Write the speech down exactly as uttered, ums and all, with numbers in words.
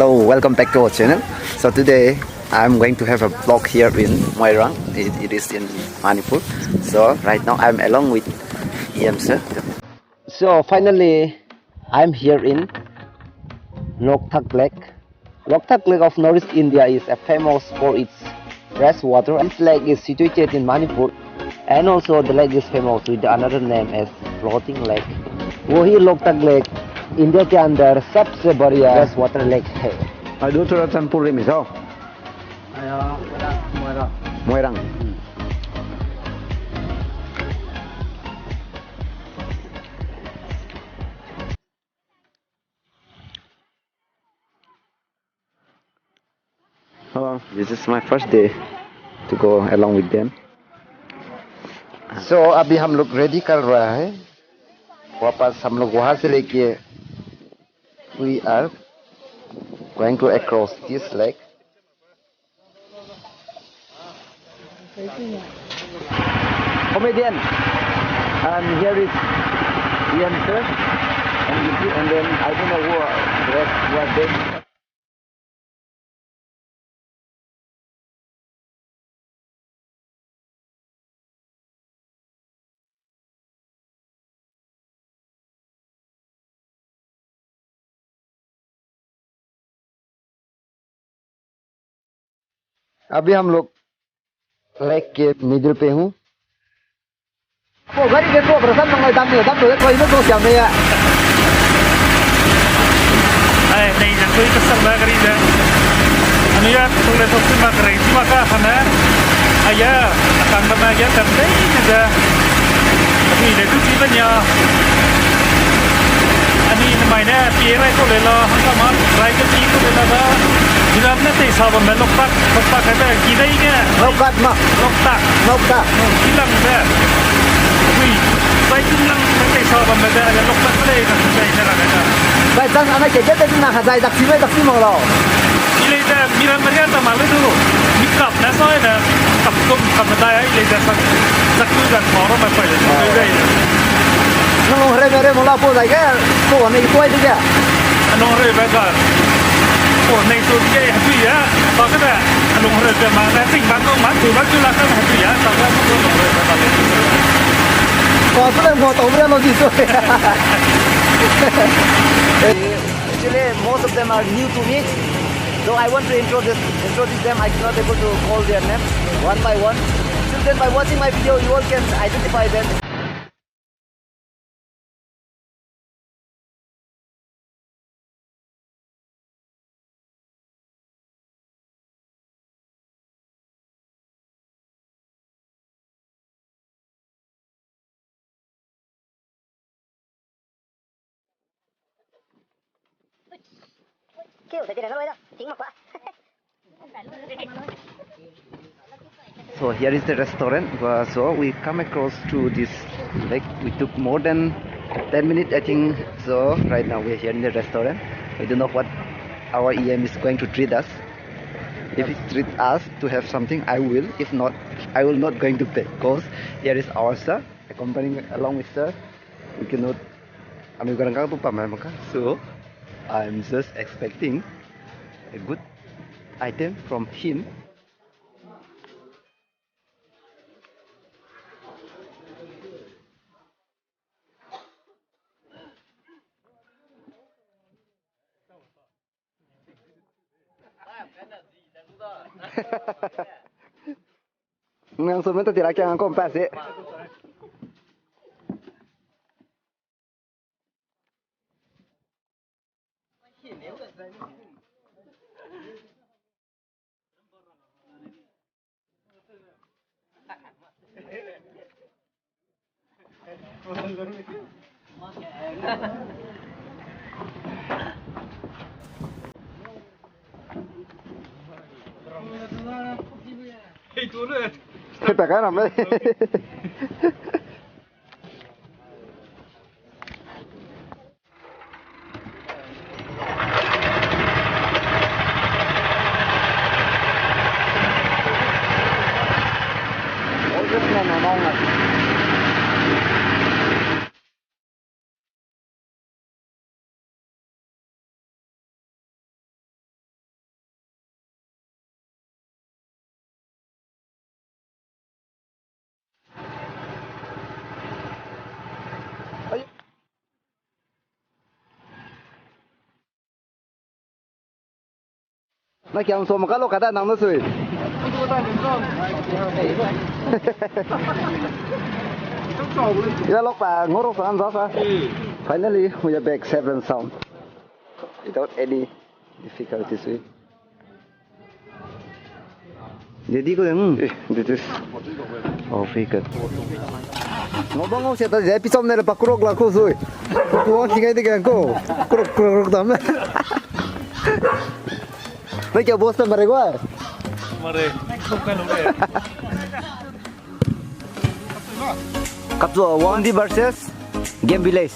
So welcome back to our channel. So today I'm going to have a vlog here in Moirang. It, it is in Manipur. So right now I'm along with E M sir. So finally, I'm here in Loktak Lake. Loktak Lake of Northeast India is a famous for its fresh water. This lake is situated in Manipur, and also the lake is famous with another name as Floating Lake. वही Loktak lake India के अंदर सबसे बढ़िया fresh water lake है। Adu Churachandpur rim i sau. Aya, Moirang. Moirang. Hello, this is my first day to go along with them. So अभी हम लोग रेडी कर रहा है, वापस हम लोग वहां से लेके we are going to across this lake. Comedian, and here is Ian sir, and, and then I don't know who are the rest who are there. अभी हम लोग लेक के मिडिल पे हूँ। Ko gari ge ko berasam nang lai dam ni, dam lo, koi me ko siam me ya. Ai, nei ze koi ka sang da gari ze. Anu ya, tu le tok ma gari ji ma ka hana. Ai ya, akang da ma ya kam dei ne ze. Abi le tu ji ban ya. Ani ne mai ne, pie rai ko le la, hangka ma rai ke ji ko le la da. Jilam ne tei sa bam me loktak, loktak kai be, ki dei ge. Loktak ma. Loktak. Loktak. Ki lang be. Ui, bai tum lang ne tei sa bam me de, loktak le na tei ne la ga. Bai chang ana ke de na ha zai dak si me dak si ma lo. Ile de, mi ram maria ta ma le du. Mi kap na sa ne, kap kum kap na da ile de sa. Sak tu da sa ro ma pai le. Nang long re me re mo la po zai ge. Ko ne i koi de ge. Anong reu be ga. Ko nei tu ge hatu ya. Ba ke be. Anong reu be ma na sing ba ko ma tu ba tu la ka hatu ya. Sa ba ko anong reu be ba le. Ko tu le mo tau bre lo di so. Actually, most of them are new to me. So I want to introduce, introduce them. I cannot able to call their name one by one. Still then, by watching my video, you all can identify them. So here is the restaurant. Uh, so we come across to this lake. We took more than ten minutes, I think. So right now we are here in the restaurant. We don't know what our E M is going to treat us. If he treat us to have something, I will. If not, I will not going to pay. Cause here is our sir, accompanying along with sir. We cannot. Anui garang kang tu pam mai maka. So I'm just expecting a good item from him. Ngang so men ta tira kya ngang kom pa se. Hey, tu le. Hey, pa ka ram le. Na kiam so maka lo kada nang na sui. Ya lok pa ngoro sa an za sa. Finally, we are back safe and sound without any difficulties. We Didi ko deng. Eh, this is our vehicle. Ngau bang ngau se ta je, picham ne le pa krok la ko zui. Ko wang tingai de ko. Krok, krok, krok dam. Nai kya boss ta mare ko? Mare. Kapzo Wangdi versus Game Village.